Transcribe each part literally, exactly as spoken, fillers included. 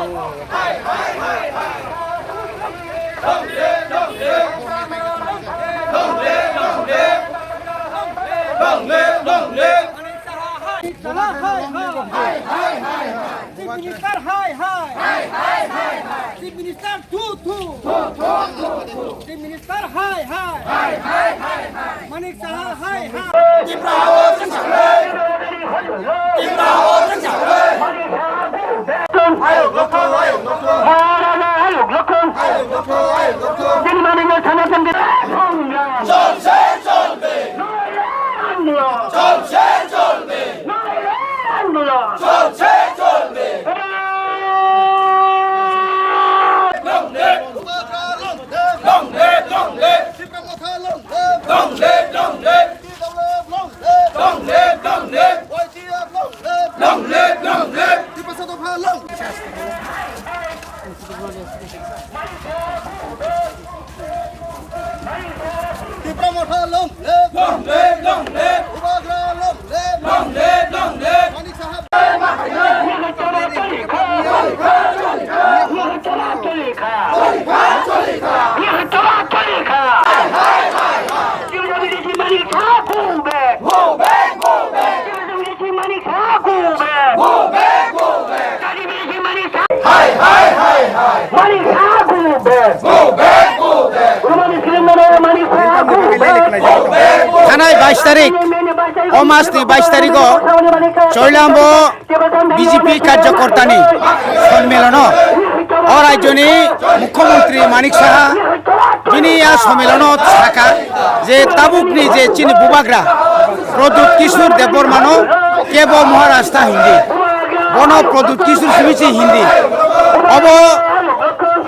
Chief Minister, hi, hi. Hi, hi, hi, hi. Chief Minister, thu, thu. Thu, thu, thu, thu. Chief Minister, hi, hi. Hi, hi, hi, hi. Manik Saha, hi, hi. Tipra o jwng sakle. Tipra o jwng sakle. Ayok nokthong, ayok nokthong. Ayok nokthong, ayok nokthong. Chini mani no sana chandi. Chol se cholbe. চলছে, চলবে। চলছে, চলবে। Long live, long live, long live। Long live, long live। Long live, long live। Long live, long live। Long live, long live। Tipra Motha long live! Long live, long live! Bubagra long live! Long live, long live! Manik Saha. Manik Saha, go back! Go back, go back! Go back, go back! Hai, hai, hai, hai! Manik Saha, go back! Go back, go back! Urmani Srindana, Manik Saha, go back! Go back, go back! Thanai bais tarik, o mas ni bais tarik o Choilambo B J P karjokorta ni sonmilono o rajyo ni Mukhyamantri Manik Saha bini a sonmilono saka je tabuk ni je chini bubagra Pradyut Kishore Debbarma no kebo Maharaj ta hindi. Bono Pradyut Kishore simi se hindi. Obo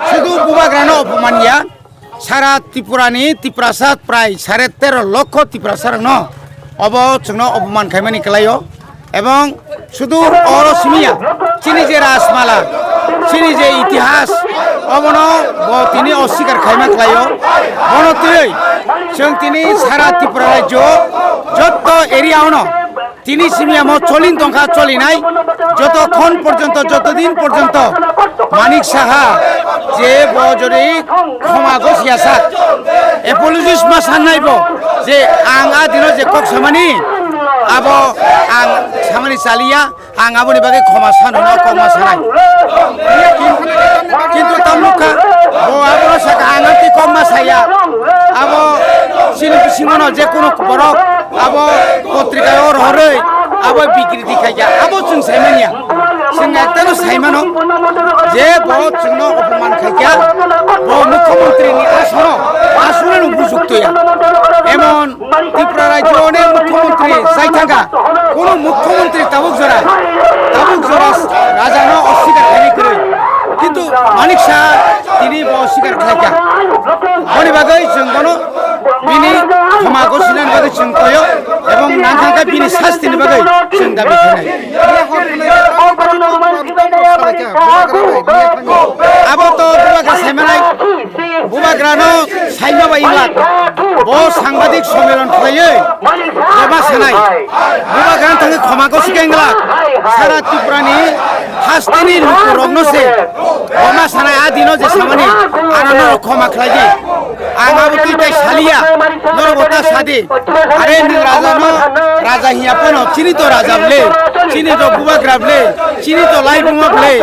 sudu bubagra no opoman ya. Sara Tripura ni Tiprasa prai sare tero lokho Tiprasa rok no obo chwngno opoman khaimani kwlaio. Ebong sudu oro simi ya, chini je Rajmala, chini je itihas, obono bo tini oswikar khaima khlaio. Bono twiwi chwng tini sara Tripura rajyo jotto area ono tini simi amo cholin tongkha, cholinai joto khon porjonto, joto din porjonto Manik Saha je bo jodi khoma gosiya sak, apologies ma sannai bo je ang a dino je kok samani abo ang samani chaliya, ang aboni bagwi khoma sano na kok ma sanai. Kintu tam nukha bo abono saka ang amtwi kok ma saya, abo chini bisingono je kunu borok abo potrika o rohorwi abo bikriti khaikha, abo chwng saimanya. Chwng ektano saimano je bo chwngno opoman khaikha, bo mukhyamantri ni asono, asono no bujuktoya. Emon Tripura rajyo ni mukhyamantri jaithaka, kono mukhyamantri tabuk jora, tabuk jora rajano oswikar khaini kwrwi. Kintu Manik Saha tini bo oswikar khlaikha. Boni bagwi chwng bono bini khoma gosinani bagwi chwng koyo ebong nangkha khe bini sastini bagwi chwng dabi khainai. Abo to bubagra saimanai, bubagrano saima bai wngla. Bo sangbadik sommelon khlaiwi boma sanai. Bubagrano thangwi khoma gosi khe wngla. Sara Tripurani hasteni lukurokno se boma sanai, a dino je samani, ano norok khoma khlai di. Ang abo twi tai saliya, norok bo ta sadi. Are nwng raja no, raja hiya phano, chini to raja bwle, chini to bubagra bwle, chini to laibuma bwle,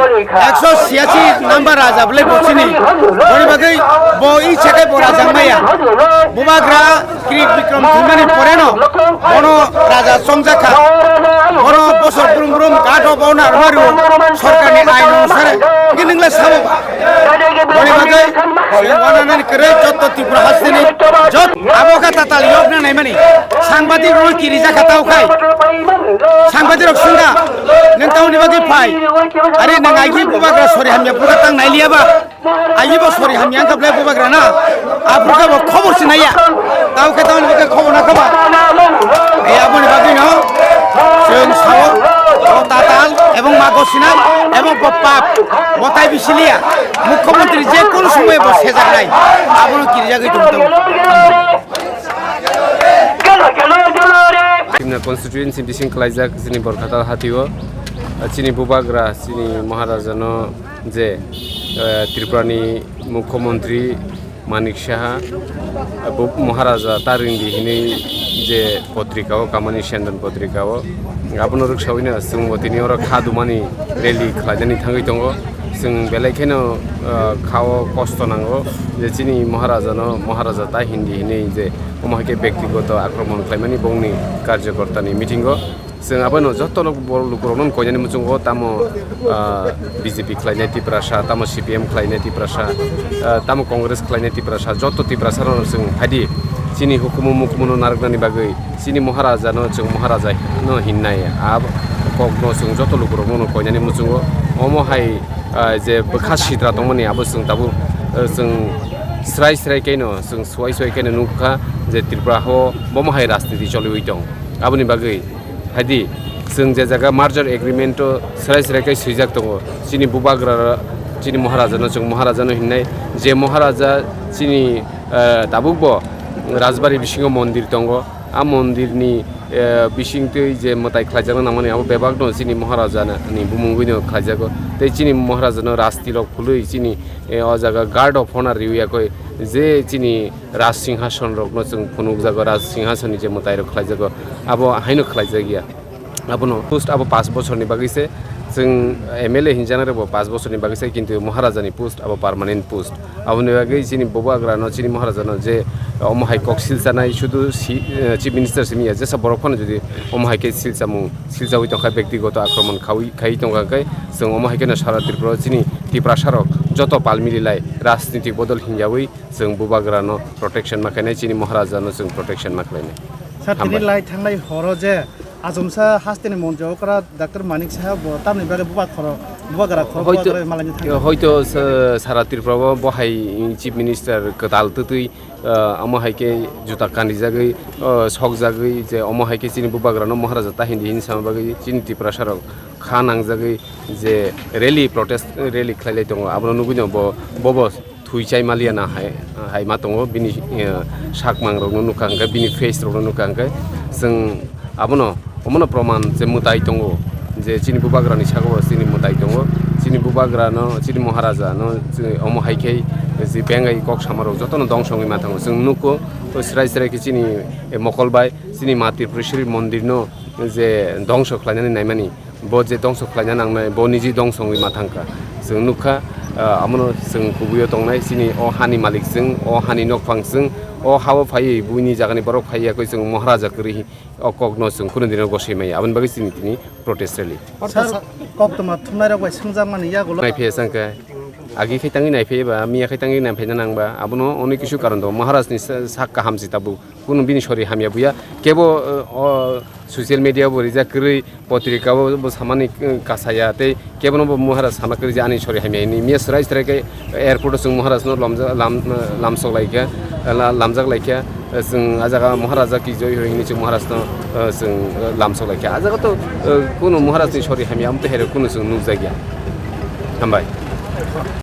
ekso siyasi number raja bwle bo chini. Boni bagwi bo i sekai bo raja maya. Bubagra Kirit Bikram thwimani pore no bono raja chongjakha. Bono bosor brum brum gato bo narwmani rwo sorkarni ain onusare. Hwnkhe nwng le sabo ba? Boni bagwi chwng wananani kwrwi jotto Tripura hasteni jot abo kha tatal yokna naimani. Sangbadik rokno kirijakha tao khai. Sangbadik rok swngkha, "Nwng tamoni bagwi phai?" Are nwng aigi bubagra sori hamya phurkha tang nailiya ba? Aigi bo sori hamya wngkha bwlai bubagra na? Aphurkha bo khobor sinaiya. Tao khe tamoni bagwi khobor na khaba? Ei aboni bagwi no chwng sao, bo tatal ebong mago sinai ebong bo pap, bo tai bisiliya. Mukhyamantri je kono somoy bo sejaknai, abono kirijagwi tong tongo. Simna constituency bising kalaijak chini Borkhatal hatio. Chini bubagra, chini Maharajano je, eh, Tripurani Mukhyamantri Manik Saha, eh, bu-, Maharaja ta ringdi hinwi je potrika o, Kamani Sendon potrika o, abono rwksawino chwngbo tini oro kha dumani rally khlainani thangwi tongo. Chwng belai kheno, eh, kha-o kosto nango je chini Maharajano Maharaja ta hindi hinwi je omo hai khe bektigoto akromon khlaimani bongni karjokortani meeting o. Chwng abono joto lok-, borok lukurokno koinani muchungo tamo, ah, B J P khlainai Tiprasa, tamo C P M khlainai Tiprasa, ah, tamo Congress khlainai Tiprasa, joto Tiprasa rokno chwng phaidi chini hukumu mukumuno narwknani bagwi chini Maharajano chwng Maharaja no hinnai. A kokno chwng joto lukurokno koinani muchungo omo hai, ah, je bwkha sitra tongmani abo chwng tabuk, ah, chwng srai srai khaino chwng suai suai khaino nukha je Tripura o bomo hai rajniti choliwi tong. Aboni bagwi Haidi, chwng je jaga merger agreement o srai srai khe swijak tongo. Chini bubagra, chini Maharaja no chwng Maharaja no hinnai. Je Maharaja chini, eh, tabuk bo Rajbari bisingo mondir tongo. A mondir ni, eh, bising twi je mwtai khlaijakna nangmani abo bebak no chini Maharaja ni bumungwi no khlaijago. Tei chini Maharaja no rajti rok phului chini, eh, o jaga guard of honor riwi yakoi je chini Raj Singhason rokno chwng phunukjago, Raj Singhason ni je mwtai rok khlaijago, abo haino khlaijak ya. Abono post abo pash bochorni bagwi se, chwng M L A hinjana rokbo pash bochorni bagwi se, kintu Maharaja ni post abo permanent post. Aboni bagwi chini bubagra no, chini Maharaja no je omo hai kok silchanai, sudu si, eh, Chief Minister simi ya, jesa borok phano jodi omo hai khe silchamung, silchawi tongkha, bektigoto akromon khawi, khai tongkha khe, chwng omo hai kheno sara Tripura o chini Tiprasa rok joto pal mililai rajnitik bodol hinjawi, chwng bubagrano protection ma khainai, chini Maharajano chwng protection ma khlainai. Sir, tini Hambai. Lai thangnai horo je achomsa hasteni montri okra Doctor Manik Saha bo tamni bagwi bubagra khoro, bubagra khoro, hoito, bubagra malaini thangna. Hoito sa-, sara Tripura o bo hai Chief Minister kwtal twtwi, ah, omo hai khe juta kanrijagwi, ah, sokjagwi je omo hai khe chini bubagrano Maharaja ta hindi hin sama bagwi chini Tiprasa rok kha nangjagwi je rally, protest rally khlailai tongo, abono nugwi no bo, bobo thwi chai maliya na hai, hai ma tongo, bini, eh, sakmang rokno nukha hwnkhe, bini face rokno nukha hwnkhe, chwng abono, omono proman je mwtai tongo, je chini bubagrani saka o chini mwtai tongo, chini bubagrano, chini Maharajano, chini omo hai khe je bengai kok sama rok jotono dongso wngwi ma thango. Chwng nukho, srai srai khe chini, eh, mokol bai, chini Ma Tripureshwari mondirno je dongso khlainani naimani, bo je dongso khlaina nangnai, bo niji dongso wngwi ma thangkha. Chwng nukha, ah, amono chwng kubuio tongnai, chini o hani malik chwng, o hani nokphang chwng, o hao phaiwi buini jagani borok phaiya khe chwng Maharaja kwrwi o kokno chwng kunu dino gosoi maya. Aboni bagwi chini tini protest rally. Sir, koktwma thumnairok bai swngjakmani yagulo. Naiphai changkha. Agi khai tangwi naiphai ba, miya khai tangwi naiphai na nangba. Abono onek kisu karon tongo. Maharajni sa-, sak kaham si tabuk. Kunu bini sori hamya buya. Kebo, eh, o social media bo rijak kwrwi, potrika bo, bo samani, eh, kasaya tei kebono bo Maharaj sama kwrwi je ani sori hamya hini. Miya srai srai khe airport o chwng Maharaj no lamja-, lam-, lamsok laikha, la-, lamjak laikha. Chwng a jaga Maharaja ki joi hoi hini chwng Maharaj no, eh, chwng, eh, lamsok laikha. A jaga to, eh, kunu Maharaj ni sori hamya amtwi hai rok kunu chwng nukjakya. Hambai.